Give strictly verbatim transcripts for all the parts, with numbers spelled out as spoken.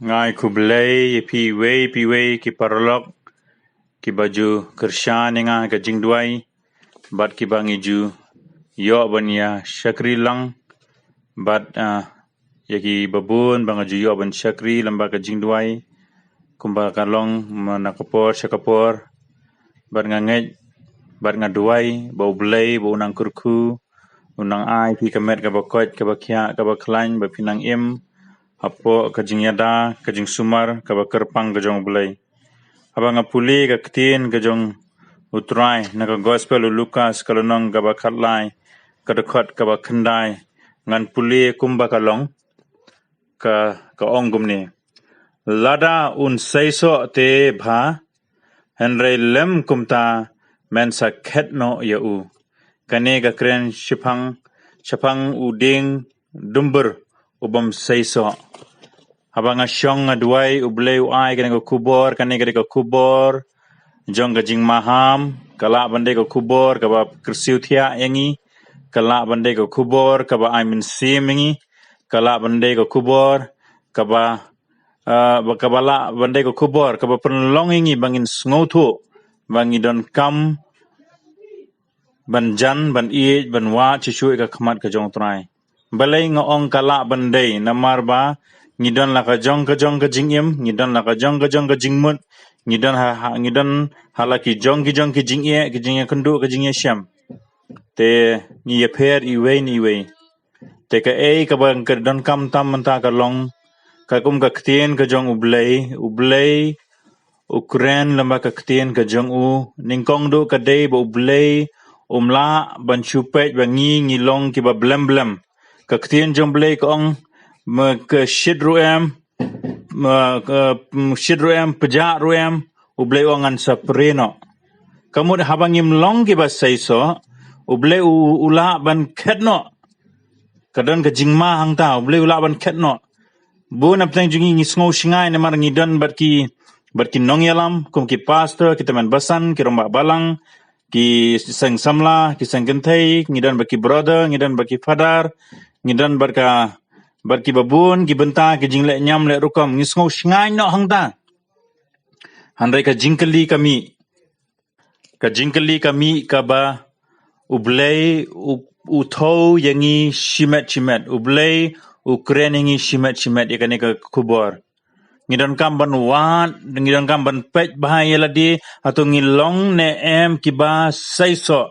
Nga ai khublei ïa phi iwei pa iwei ki paralok kiba ju kyrshan ïa nga ha ka jingduwai bad kiba ngi ju ïoh ban ïa shakri lang bad, ah, ïa kiba bun ba nga ju ïoh ban shakri lyngba ka jingduwai kumba ka long na ka por sha ka por. Bad nga ngeit bad nga duwai ba U Blei ba u nang kyrkhu, u nang ai phi ka met kaba koit, kaba khiah, kaba khlaiñ, ba phi nang im hapoh ka jingïada, ka jingsumar kaba kyrpang ka jong U Blei. Haba nga pule ka ktien ka jong U Trai na ka Gospel u Lukas, ka lynnong kaba khatlai, ka dkhot kaba khyndai, ngan pule kumba ka long, ka, ka ong kumne: Lada un seisoh te bha, hynrei lem kumta men sa khet noh ïa u. Kane ka kren shaphang, shaphang u dieng dumbur u bym seisoh. Haba nga shong nga duwai, U Blei u ai kane ka khubor, kane ka dei ka khubor jong ka jingmaham, ka lah ban dei ka khubor kaba kyrsiew thiah ïa ngi, ka lah ban dei ka khubor kaba ai mynsiem ïa ngi, ka lah ban dei ka khubor kaba, ah, ba, kaba lah ban dei ka khubor kaba pynlong ïa ngi ba ngin sngewthuh ba ngi donkam ban jan, ban ïeit, ban wad shuh shuh ïa ka khmat ka jong U Trai. Balei nga ong ka lah ban dei? Namar ba ngi don la ka jong ka jong ka jingim, ngi don la ka jong ka jong ka jingmut, ngi don ha, ha, ngi don ha la ki jong ki jong ki jingeh, ki jingïakynduh, ki jingïashem. Te ngi ïapher iwei na iwei. Te kaei kaba ka donkam tam mynta ka long, ka kum ka ktien ka jong U Blei, U Blei u kren lyngba ka ktien ka jong u, nyngkong duh ka dei ba U Blei um lah ban shu peit ba ngi ngi long kiba blem blem. Ka ktien jong U Blei ka ong, ma ka shit ruh em, ma ka, mm, shit ruh em, pjah ruh em, U Blei u ong ngan sa prie noh. Ka mut haba ngim long kiba seisoh, U Blei u, u lah ban khet noh. Ka don ka jingma hangta, U Blei u lah ban khet noh. Bun na pdeng jong ngi ngi sngew shngaiñ namar ngi don bad ki, bad ki nongïalam, kum ki pastor, ki tymmen basan, ki rangbah balang, ki seng samla, ki seng kynthei, ngi don bad ki brother, ngi don bad ki father, ngi don bad ka, bad kiba bun ki bynta, ki jingleh niam leh rukom, ngi sngew shngaiñ noh hangta. Hynrei ka jingkylli ka mih, ka jingkylli ka mih kaba U Blei u, u thew ïa ngi shimet shimet, U Blei u kren ïa ngi shimet shimet ïa kane ka khubor. Ngi donkam ban wad, ngi donkam ban peit bha ïa lade, hato ngi long ne em kiba seisoh.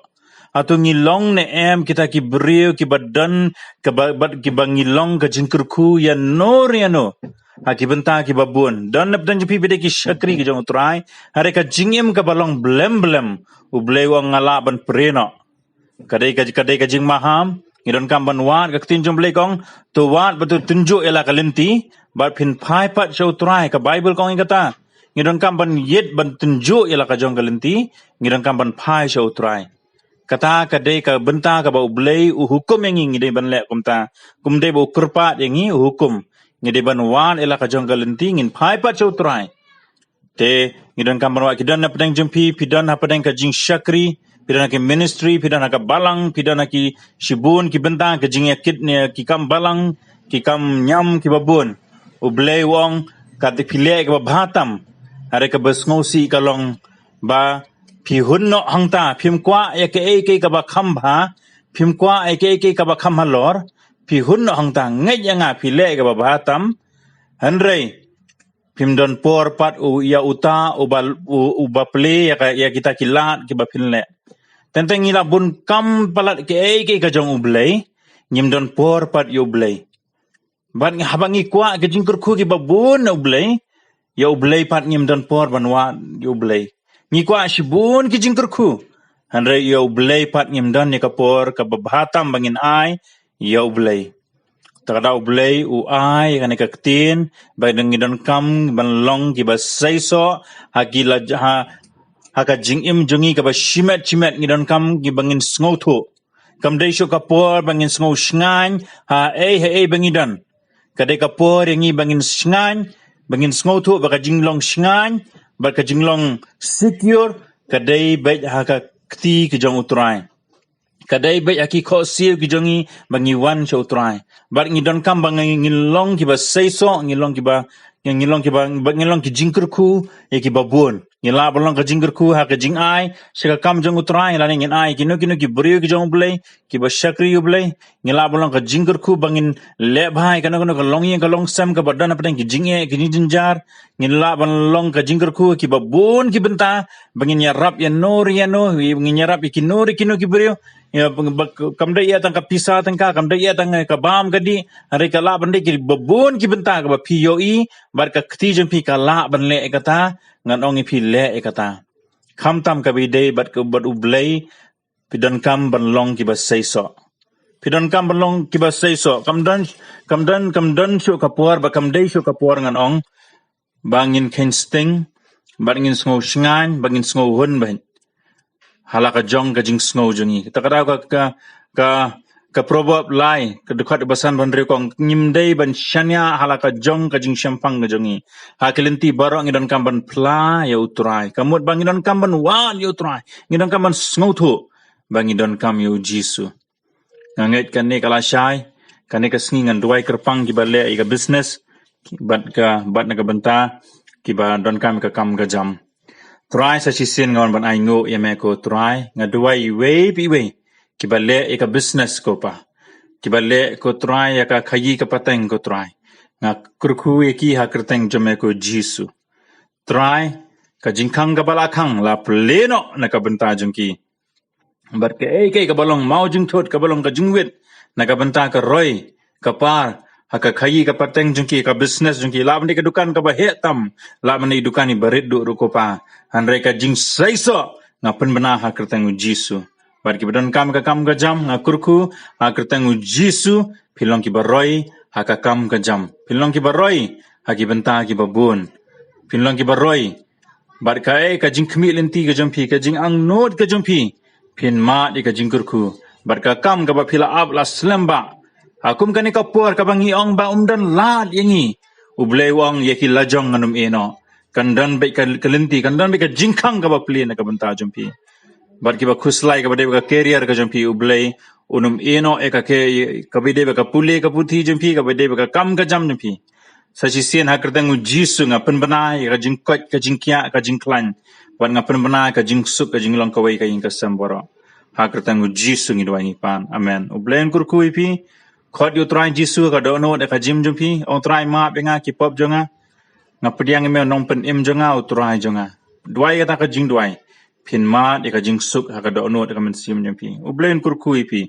Hato ngi long ne em kita ki briew kiba don, kiba, bad kiba ngi long ka jingkyrkhu ïa no re ïa no ha ki bynta kiba bun. Don na pdeng jong phi ba dei ki shakri ki jong U Trai, hynrei ka jingim kaba long blem blem, U Blei u ong nga lah ban prie noh. Ka dei ka, ka dei ka jingmaham, ngi donkam ban wad, ka ktien jong U Blei ka ong, to wad bad to tynjuh ïa la ka lynti, bad phin phai pat sha U Trai, ka Baibl ka ong ïa kata. Ngi donkam ban ïit ban tynjuh ïa la ka jong ka lynti, ngi donkam ban phai sha U Trai. Kata ka dei ka bynta kaba U Blei u hukum ïa ngi, ngi dei ban leh kumta. Kum dei ba u kyrpad ïa ngi, u hukum. Ngi dei ban wad ïa la ka jong ka lynti, ngin phai pat sha U Trai. Te ngi donkam ban wad, ki don na pdeng jong phi, phi don ha pdeng ka jingshakri, phi don ha ki ministry, phi don ha ka balang, phi don ha ki shibun ki bynta, ka jingïakit ne ki kam balang, ki kam niam kiba bun. U Blei u ong, ka te phi leh kaba bha tam. Hynrei kaba sngewsih ka long ba phi hun noh hangta, phim kwah ïa kaei kaei kaba kham bha, phim kwah ïa kaei kaei kaba kham halor, phi hun noh hangta, ngeit ïa nga phi leh kaba bha tam. Hynrei phim don por pat u, ïa uta uba, u, uba plie ïa ka, ïa kita ki lad kiba phin leh. Teng teng ngi la bun kam palat kaei kaei ka jong U Blei, ngim don por pat ïa U Blei. Bad ngi, haba ngi kwah ka jingkyrkhu kiba bun na U Blei, ïa U Blei pat ngim don por ban wad ïa U Blei. Ngi kwah shibun ki jingkyrkhu, hynrei ïa U Blei pat ngim don ïa ka por kaba bha tam ba ngin ai ïa U Blei. Te ka da U Blei u ai kane ka ktien ba ngi donkam ban long kiba seisoh ha ki la, ha, ha ka jingim jong ngi kaba shimet shimet, ngi donkam kiba ngin sngewthuh. Kam dei shuh ka por ba ngin sngew shngaiñ ha ei ha ei ba ngi don. Ka dei ka por ïa ngi ba ngin shngaiñ, ba ngin sngewthuh ba ka jinglong shngaiñ bad ka jinglong secure ka dei beit ha ka kti ka jong U Trai. Ka dei beit ha ki khohsiew ki jong ngi ba ngi wan sha U Trai. Bad ngi donkam ba ngi, ngin long kiba seisoh, ngin long kiba, ngin long kiba, ba ngin long ki jingkyrkhu ïa kiba bun. Ngin lah ban long ka jingkyrkhu ha ka jingai sha ka kam jong U Trai, lane ngin ai kino kino ki briew ki jong U Blei kiba shakri U Blei. Ngin lah ban long ka jingkyrkhu ba ngin leh bha ïa kano kano ka longïing ka longsem kaba don hapdeng ki jingeh ki jingjynjar. Ngin lah ban long ka jingkyrkhu kiba bun ki bynta, ba ngin ïarap ïano re ïano, ngin ïarap ïa kino re kino ki briew. Ïa, ba, ba, kam dei ïa tang ka pisa tang ka, kam dei ïa tang ka bam ka dih, hynrei ka lah ban dei kiba bun ki bynta kaba phi ïohi, bad ka kti jong phi ka lah ban leh ïa kata. Ngan ong ïa phi, leh ïa kata. Khamtam kaba ïadei bad ka, bad U Blei, phi donkam ban long kiba seisoh. Phi donkam ban long kiba seisoh. Kam don, kam don, kam don shuh ka por, ba kam dei shuh ka por, ngan ong, ba ngin kheiñ sting, bad ngin sngew shngaiñ, bad ngin sngew hun bha ha la ka jong ka jingsngew jong ngi. Kata ka daw ka, ka, ka, ka Proverb lai, ka dkhot ba san ban hynriew ka ong, ngim dei ban shaniah ha la ka jong ka jingshemphang ka jong ngi. Ha ki lynti baroh ngi donkam ban phla ïa U Trai. Ka mut ba ngi donkam ban wad ïa U Trai. Ngi donkam ban sngewthuh ba ngi donkam ïa U Jisu. Nga ngeit kane ka lashai, kane ka sngi ngan duwai kyrpang kiba leh ïa ka business, bad ka, bad na ka bynta kiba donkam ka kam ka jam. Trai, sa shisien nga wan ban ainguh ïa me ko Trai, nga duwai iwei pa iwei kiba leh ïa ka business ko Pa, kiba leh ko Trai ïa ka khaïi ka pateng ko Trai. Nga kyrkhu ïa ki ha kyrteng jong me ko Jisu. Trai, ka jingkhang kaba la khang la plie noh na ka bynta jong ki. Bad kaei kaei kaba long mawjingthut, kaba long ka jingwit na ka bynta ka roi ka par ha ka khaïi ka pateng jong ki, ka business jong ki, lah ban dei ka dukan kaba heh tam, lah ban dei dukan iba rit duh ruh ko Pa. Hynrei ka jingseisoh nga pynbna ha kyrteng U Jisu. Bad kiba donkam ka kam ka jam, nga kyrkhu ha kyrteng U Jisu, phin long kiba roi ha ka kam ka jam. Phin long kiba roi ha ki bynta kiba bun. Phin long kiba roi bad kaei ka jingkhmih lynti ka jong phi, ka jingangnud ka jong phi, phin mad ïa ka jingkyrkhu. Bad ka kam kaba phi la ap la slem bah ha kum kane ka por kaba ngi ong ba um don lad ïa ngi, U Blei u ong, ïa ki lajong ngan ym ïehnoh. Kan don beit ka, ka lynti, kan don beit ka jingkhang kaba plie na ka bynta jong phi. Bad kiba khuslai kaba dei bad ka career ka jong phi, U Blei un ym ïehnoh ïa ka, ka, kaba dei bad ka pule ka puthi jong phi, kaba dei bad ka kam ka jam jong phi. Sa shisien ha kyrteng U Jisu nga pynbna ïa ka jingkoit, ka jingkhiah, ka jingkhlaiñ. Bad nga pynbna ka jingsuk, ka jinglong kawei ka ïing ka sem baroh. Ha kyrteng U Jisu ngi duwai ngi pan. Amen. U Blei un kyrkhu ïa phi. Khot ïa U Trai Jisu ha ka dohnud ka jingim jong phi. Ong, Trai, map ïa nga ki pop jong nga. Nga pdiang ïa me, Nongpynim jong nga, U Trai jong nga. Duwai kata ka jingduwai. Phin mad ïa ka jingsuk ha ka dohnud ka mynsiem jong phi. U Blei un kyrkhu ïa phi.